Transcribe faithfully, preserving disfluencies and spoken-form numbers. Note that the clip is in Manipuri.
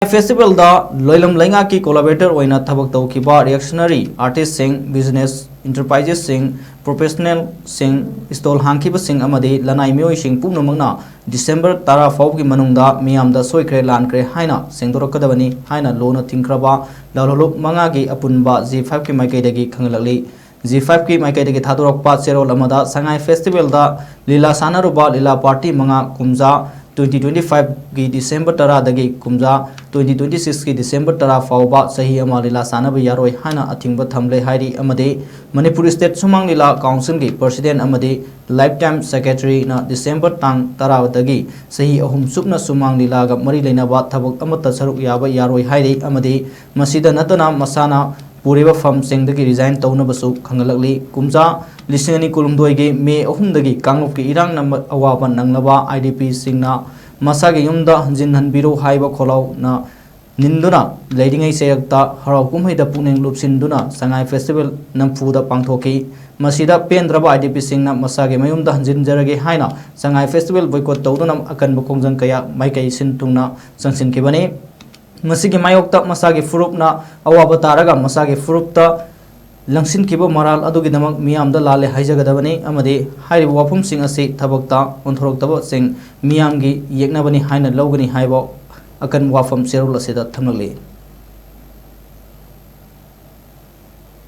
ꯐꯦꯁꯇꯤꯚꯦꯜꯗ ꯂꯣꯏꯂꯝ ꯂꯩꯉꯥꯛꯀꯤ ꯀꯣꯂꯥꯕꯣꯔꯦꯇꯔ ꯑꯣꯏꯅ ꯊꯕꯛ ꯇꯧꯈꯤꯕ reactionary artistꯁꯤꯡ, business enterpriseꯁꯤꯡ, professionalꯁꯤꯡ, stall ꯍꯥꯡꯈꯤꯕꯁꯤꯡ ꯑꯃꯗꯤ ꯂꯅꯥꯏ ꯃꯤꯑꯣꯏꯁꯤꯡ ꯄꯨꯝꯅꯃꯛꯅ ꯗꯤꯁꯦꯝꯕꯔ ꯇꯔꯥ ꯐꯥꯎꯕꯒꯤ ꯃꯅꯨꯡꯗ ꯃꯤꯌꯥꯝꯗ ꯁꯣꯏꯈ꯭ꯔꯦ ꯂꯥꯟꯈ꯭ꯔꯦ ꯍꯥꯏꯅ ꯁꯦꯡꯗꯣꯔꯛꯀꯗꯕꯅꯤ ꯍꯥꯏꯅ ꯂꯣꯅ ꯊꯤꯡꯈ꯭ꯔꯕ ꯂꯥꯜꯍꯧꯂꯨꯞ ꯃꯉꯥꯒꯤ ꯑꯄꯨꯟꯕ G fiveꯀꯤ ꯃꯥꯏꯀꯩꯗꯒꯤ ꯈꯪꯍꯜꯂꯛꯂꯤ꯫ G fiveꯀꯤ ꯃꯥꯏꯀꯩꯗꯒꯤ ꯊꯥꯗꯣꯔꯛꯄ ꯆꯦꯔꯣꯜ ꯑꯃꯗ ꯁꯉꯥꯏ ꯐꯦꯁꯇꯤꯚꯦꯜꯗ ꯂꯤꯂꯥ ꯁꯥꯟꯅꯔꯨꯕ ꯂꯤꯂꯥ ꯄꯥꯔꯇꯤ ꯃꯉꯥ ꯀꯨꯝꯖꯥ twenty twenty fiveꯀꯤ ꯗꯤꯁꯦꯝꯕꯔ ꯇꯔꯥꯗꯒꯤ ꯀꯨꯝꯖꯥ twenty twenty sixꯀꯤ ꯗꯤꯁꯦꯝꯕꯔ ꯇꯔꯥ ꯐꯥꯎꯕ ꯆꯍꯤ ꯑꯃ ꯂꯤꯂꯥ ꯁꯥꯟꯅꯕ ꯌꯥꯔꯣꯏ ꯍꯥꯏꯅ ꯑꯊꯤꯡꯕ ꯊꯝꯂꯦ ꯍꯥꯏꯔꯤ꯫ ꯑꯃꯗꯤ ꯃꯅꯤꯄꯨꯔ State ꯁꯨꯃꯥꯡ ꯂꯤꯂꯥ Councilꯒꯤ President ꯑꯃꯗꯤ Lifetime Secretaryꯅ ꯗꯤꯁꯦꯝꯕꯔ ꯇꯥꯡ ꯇꯔꯥꯗꯒꯤ ꯆꯍꯤ ꯑꯍꯨꯝ ꯆꯨꯞꯅ ꯁꯨꯃꯥꯡ ꯂꯤꯂꯥꯒ ꯃꯔꯤ ꯂꯩꯅꯕ ꯊꯕꯛ ꯑꯃꯠꯇ ꯁꯔꯨꯛ ꯌꯥꯕ ꯌꯥꯔꯣꯏ ꯍꯥꯏꯔꯤ꯫ ꯑꯃꯗꯤ ꯃꯁꯤꯗ ꯅꯠꯇꯅ ꯃꯁꯥꯅ ꯄꯨꯔꯤꯕ ꯐꯝꯁꯤꯡꯗꯒꯤ resign ꯇꯧꯅꯕꯁꯨ ꯈꯪꯍꯜꯂꯛꯂꯤ꯫ ꯀꯨꯝꯖꯥ ꯂꯤꯁꯤꯡ ꯑꯅꯤ ꯀꯨꯟꯍꯨꯝꯗꯣꯏꯒꯤ ꯃꯦ ꯑꯍꯨꯝꯗꯒꯤ ꯀꯥꯡꯂꯨꯞꯀꯤ ꯏꯔꯥꯡꯅ ꯑꯋꯥꯕ ꯅꯪꯂꯕ IDPꯁꯤꯡꯅ ꯃꯁꯥꯒꯤ ꯌꯨꯝꯗ ꯍꯟꯖꯤꯟꯍꯟꯕꯤꯔꯣ ꯍꯥꯏꯕ ꯈꯣꯜꯂꯥꯎꯅ ꯅꯤꯟꯗꯨꯅ ꯂꯩꯔꯤꯉꯩ ꯆꯩꯔꯛꯇ ꯍꯔꯥꯎ ꯀꯨꯝꯍꯩꯗ ꯄꯨꯛꯅꯤꯡ ꯂꯨꯞꯁꯤꯟꯗꯨꯅ ꯁꯉꯥꯏ ꯐꯦꯁꯇꯤꯚꯦꯜ ꯅꯝꯐꯨꯗ ꯄꯥꯡꯊꯣꯛꯈꯤ꯫ ꯃꯁꯤꯗ ꯄꯦꯟꯗ꯭ꯔꯕ IDPꯁꯤꯡꯅ ꯃꯁꯥꯒꯤ ꯃꯌꯨꯝꯗ ꯍꯟꯖꯤꯟꯖꯔꯒꯦ ꯍꯥꯏꯅ ꯁꯉꯥꯏ ꯐꯦꯁꯇꯤꯚꯦꯜ boycott ꯇꯧꯗꯨꯅ ꯑꯀꯟꯕ ꯈꯣꯡꯖꯪ ꯀꯌꯥ ꯃꯥꯏꯀꯩ ꯁꯤꯟ ꯊꯨꯡꯅ ꯆꯪꯁꯤꯟꯈꯤꯕꯅꯤ꯫ ꯃꯁꯤꯒꯤ ꯃꯥꯌꯣꯛꯇ ꯃꯁꯥꯒꯤ ꯐꯨꯔꯨꯞꯅ ꯑꯋꯥꯕ ꯇꯥꯔꯒ ꯃꯁꯥꯒꯤ ꯐꯨꯔꯨꯞꯇ ꯂꯪꯁꯤꯟꯈꯤꯕ ꯃꯔꯥꯜ ꯑꯗꯨꯒꯤꯗꯃꯛ ꯃꯤꯌꯥꯝꯗ ꯂꯥꯜꯂꯦ ꯍꯥꯏꯖꯒꯗꯕꯅꯤ ꯑꯃꯗꯤ ꯍꯥꯏꯔꯤꯕ ꯋꯥꯐꯝꯁꯤꯡ ꯑꯁꯤ ꯊꯕꯛꯇ ꯑꯣꯟꯊꯣꯔꯛꯇꯕꯁꯤꯡ ꯃꯤꯌꯥꯝꯒꯤ ꯌꯦꯛꯅꯕꯅꯤ ꯍꯥꯏꯅ ꯂꯧꯒꯅꯤ ꯍꯥꯏꯕ ꯑꯀꯟꯕ ꯋꯥꯐꯝ ꯆꯦꯔꯣꯜ ꯑꯁꯤꯗ ꯊꯝꯂꯛꯂꯤ꯫